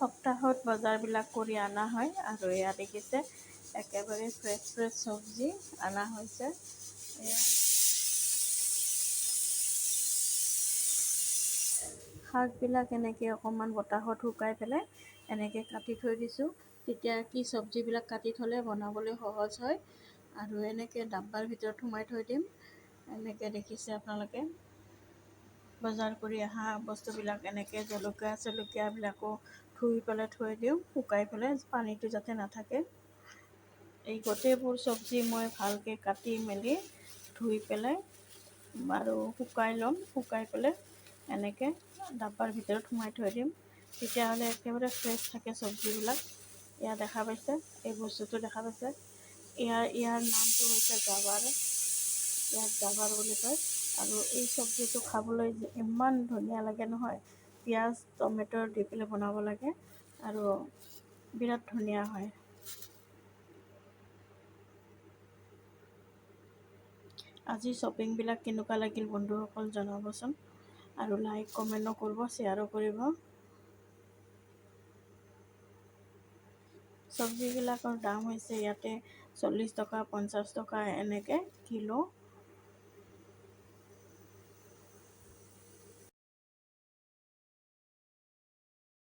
সপ্তাহত বজাৰবিলাক কৰি অনা হয়। আৰু এয়া দেখিছে, একেবাৰে ফ্ৰেছ ফ্ৰেছ চব্জি অনা হৈছে। এয়া শাকবিলাক এনেকৈ অকণমান বতাহত শুকাই পেলাই এনেকৈ কাটি থৈ দিছোঁ। তেতিয়া কি চব্জিবিলাক কাটি থ'লে বনাবলৈ সহজ হয়। আৰু এনেকৈ ডাব্বাৰ ভিতৰত সোমাই থৈ দিম। এনেকৈ দেখিছে আপোনালোকে, বজাৰ কৰি অহা বস্তুবিলাক এনেকৈ জলকীয়া চলকীয়াবিলাকো ধুই পেলাই থৈ দিওঁ, শুকাই পেলাই, পানীটো যাতে নাথাকে। এই গোটেইবোৰ চব্জি মই ভালকৈ কাটি মেলি ধুই পেলাই আৰু শুকাই ল'ম। শুকাই পেলাই এনেকৈ ডাব্বাৰ ভিতৰত সোমাই থৈ দিম, তেতিয়াহ'লে একেবাৰে ফ্ৰেছ থাকে চব্জিবিলাক। এয়া দেখা পাইছে, এই বস্তুটো দেখা পাইছে, ইয়াৰ ইয়াৰ নামটো হৈছে জাবাৰ। ইয়াক জাবাৰ বুলি কয়। আৰু এই চব্জিটো খাবলৈ ইমান ধুনীয়া লাগে নহয়। পিঁয়াজ, টমেট' দি পেলাই বনাব লাগে আৰু বিৰাট ধুনীয়া হয়। আজি শ্বপিংবিলাক কেনেকুৱা লাগিল বন্ধুসকল জনাবচোন, আৰু লাইক কমেণ্টো কৰিব, শ্বেয়াৰো কৰিব। চব্জিবিলাকৰ দাম হৈছে ইয়াতে 40 টকা, 50 টকা এনেকৈ কিলো।